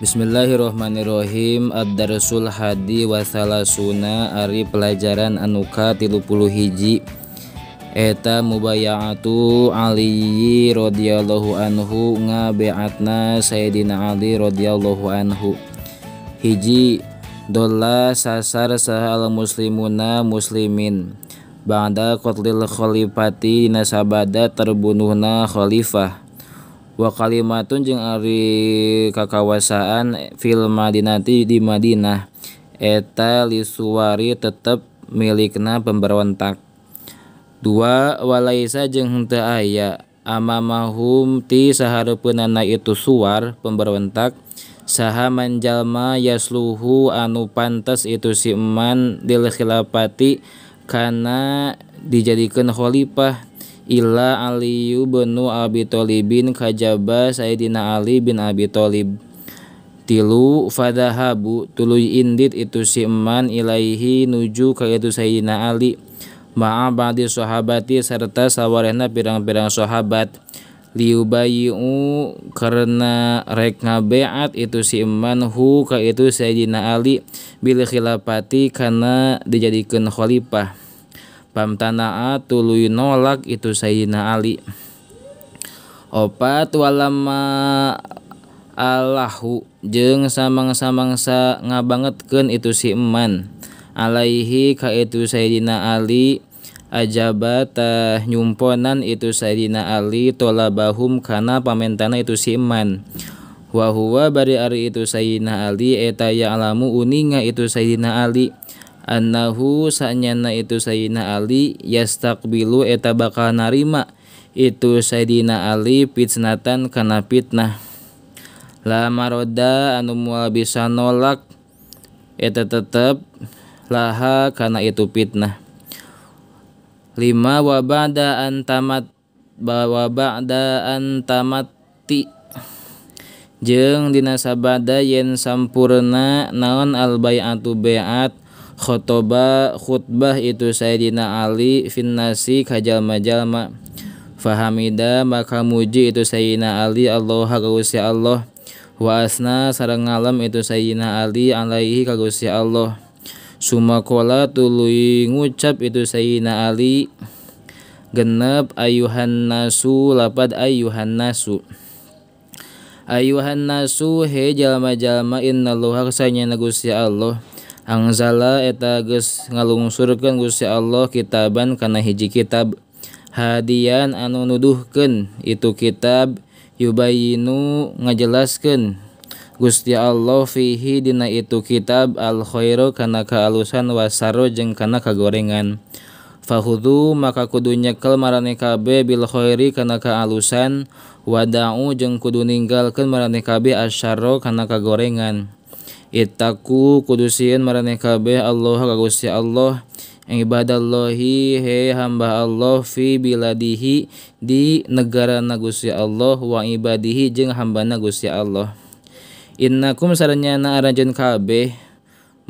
Bismillahirrahmanirrahim. Ad-darsul hadi wa salasuna ari pelajaran anu ka 31 eta mubaya'atu Ali radhiyallahu anhu ngabeatna Sayyidina Ali radhiyallahu anhu. Hiji, dolla sasar saha al muslimuna muslimin ba'da qatlil khalifati dina sabada terbunuhna khalifah. Wa kalimatun jeung ari kakawasaan fil madinati di Madinah eta lisuwari tetep milikna pemberontak. Dua, walaisa jeung henteu aya amamahum ti sahareupeunana itu suwar pemberontak saha manjalma yasluhu anu pantes itu si eman lil khilafati kana dijadikeun khalifah illa Aliyu bin Abi Thalibin kajaba Sayyidina Ali bin Abi Thalib. Tilu, fadahabu tuluy indit itu si eman ilaihi nuju ka itu Sayyidina Ali ma'a ba'di sahabati serta sawarehna pirang-pirang sahabat liubayi'u karena rek ngabeat itu si eman hu ka itu Sayyidina Ali bil khilafati kana dijadikeun khalifah. Pamtana'a tuluy nolak itu Sayyidina Ali. Opat, walama alahu jeung samangsa-mangsa ngabangetkeun itu si eman alaihi ka itu Sayyidina Ali ajaba tah nyumponan itu Sayyidina Ali tolabahum kana pamentana itu si eman. Wa huwa bari ari itu Sayyidina Ali eta ya'lamu uninga itu Sayyidina Ali annahu sanyana itu Sayyidina Ali yastaqbilu eta bakal narima itu Sayyidina Ali fitnatan kana fitnah la maroda anu moal bisa nolak eta tetep laha kana itu fitnah. Lima, wa ba'da an tamat wa ba'da an tamati jeung dina sabada yen sampurna naon al bai'atu bai'at khotoba khutbah itu Sayyidina Ali finnasi kajalma-jalma fahamida maka muji itu Sayyidina Ali Allah ka Gusti Allah wa asna sareng ngalem itu Sayyidina Ali alaihi ka Gusti Allah. Sumakola tuluy ngucap itu Sayyidina Ali genep ayuhan nasu lapad ayuhan nasu ayuhan nasu he jalma-jalma innallaha sanyana Gusti Allah angzala eta geus ngalungsurkeun Gusti Allah kitaban kana hiji kitab hadian anu nuduhkeun itu kitab yubayinu ngajelaskeun Gusti Allah fihi dina itu kitab al khairu kana kaalusan wasarro jeung kana kagorengan. Fakhudhu maka kudu nyekel maraneh kabeh bil khairi kana kaalusan wada'u jeung kudu ninggalkeun maraneh kabeh asyarra kana kagorengan. Ittaqu kudu sieun maraneh kabeh Allah ka Gusti Allah ibadallahi he hamba Allah fi biladihi di negarana Gusti Allah wa ibadihi jeung hambana Gusti Allah. Innakum saranyana aranjeun kabeh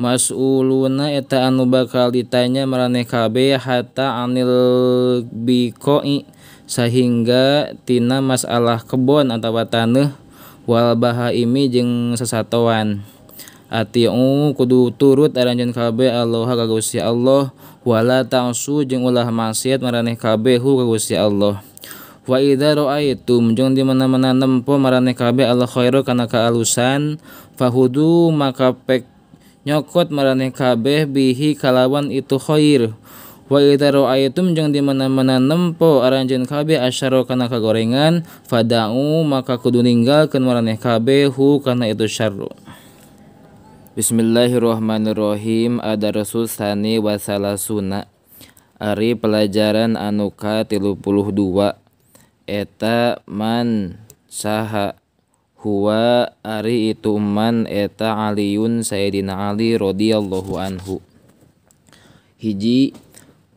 mas'uluna eta anu bakal ditanya maraneh kabeh hatta anil biqai sahingga tina masalah kebon atawa taneuh wal bahaimi jeung sasatoan. Atiu kudu turut aranjeun kabeh Allah ka Gusti Allah wala ta'su jeung ulah maksiat maraneh kabeh hu ka Gusti Allah. Wa idza ra'aitum jeung di mana-mana nempo maraneh kabeh al khairu kana kaalusan fahudu maka pek nyokot maraneh kabeh bihi kalawan itu khair. Wa idza ra'aitum jeung di mana-mana nempo aranjeun kabeh asyara kana kagorengan fada'u maka kudu ninggalkeun maraneh kabeh hu kana itu syarru. Bismillahirrahmanirrahim. Ad-darsul tsani wa salasuna ari pelajaran anu ka 32 eta man saha huwa ari itu man eta Aliun Sayyidina Ali radhiyallahu anhu. Hiji,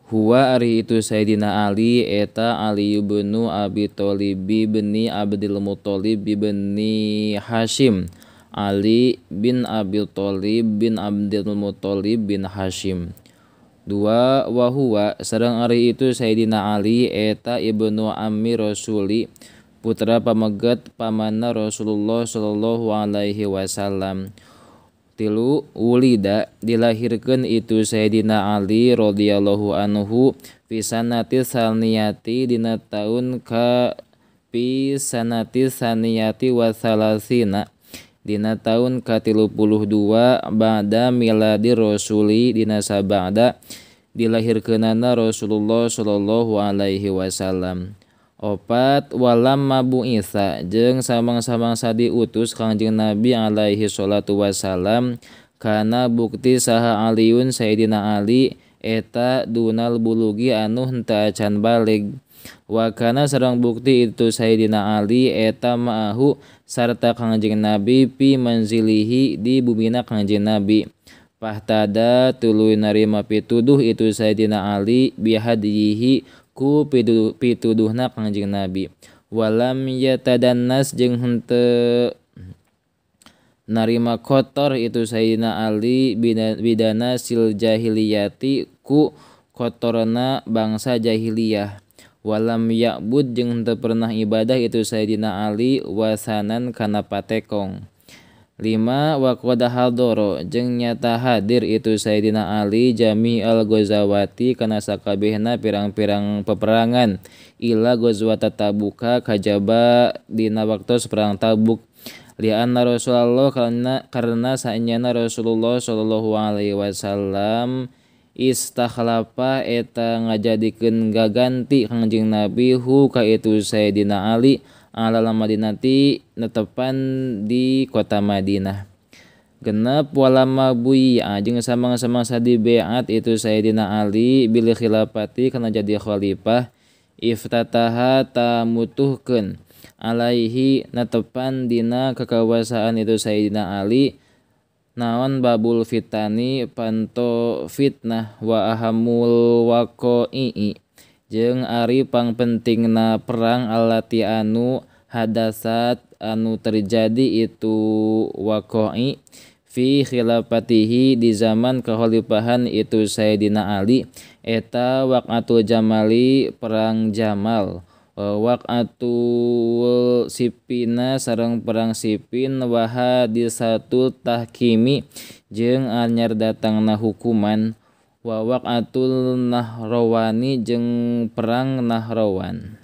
huwa ari itu Sayyidina Ali eta Ali bin Abi Thalib bin Abdul Muthalib bin Hashim Ali bin Abi Thalib bin Abdul Muthalib bin Hashim. Dua, wa huwa sareng ari itu Sayyidina Ali eta ibnu ammi Rasuli putra pamegat pamanna Rasulullah sallallahu alaihi wasallam. 3 wulida dilahirkeun itu Sayyidina Ali radhiyallahu anhu fi sanati saniyati dina taun ka fi sanati saniyati wa salasina dina taun ka-32 ba'da miladi rasuli dina sabada dilahirkeunana Rasulullah sallallahu alaihi wasallam. 4 walamma bu'itsa jeung samang-samangsa diutus Kangjeng Nabi alaihi salatu wasalam kana bukti saha Aliun Sayyidina Ali eta dunal bulugi anu henteu acan balig. Wa kana sareng bukti itu Sayyidina Ali eta ma'ahu sarta Kangjeng Nabi pi manzilihi di bumina Kangjeng Nabi. Pahtada tuluy narima pituduh itu Sayyidina Ali bihadihi ku pituduhna Kangjeng Nabi. Walam yatadannas jeung henteu narima kotor itu Sayyidina Ali bidana sil jahiliyati ku kotorna bangsa jahiliyah. Walam ya'bud jeung henteu pernah ibadah itu Sayyidina Ali wasanan kana patekong. 5 wa qad hadara jeung nyata hadir itu Sayyidina Ali jami'al ghazawati kana sakabehna pirang-pirang peperangan ila ghazwat Tabuka kajaba dina waktu perang Tabuk. Li'anna Rasulullah karena saenyana Rasulullah sallallahu alaihi wasallam istakhlafa eta ngajadikeun gaganti Kangjeng Nabi hu ka itu Sayyidina Ali alal Madinati netepan di kota Madinah. 6 walama buya jeung samang-samangsa dibeat itu Sayyidina Ali bil khilafati kana jadi khalifah iftataha tamutuhkeun alaihi netepan dina kekawasaan itu Sayyidina Ali naon babul fitani panto fitnah wa ahamul waqa'i jeung ari pangpentingna perang allati anu hadasat anu terjadi itu waqa'i fi khilafatihi di zaman kekhalifahan itu Sayyidina Ali eta waqatul jamali perang Jamal waqatul Sipina sareng perang Sipin wa hadisatul tahkimi jeung anyar datangna hukuman wa waqatul Nahrawani jeung perang Nahrawan.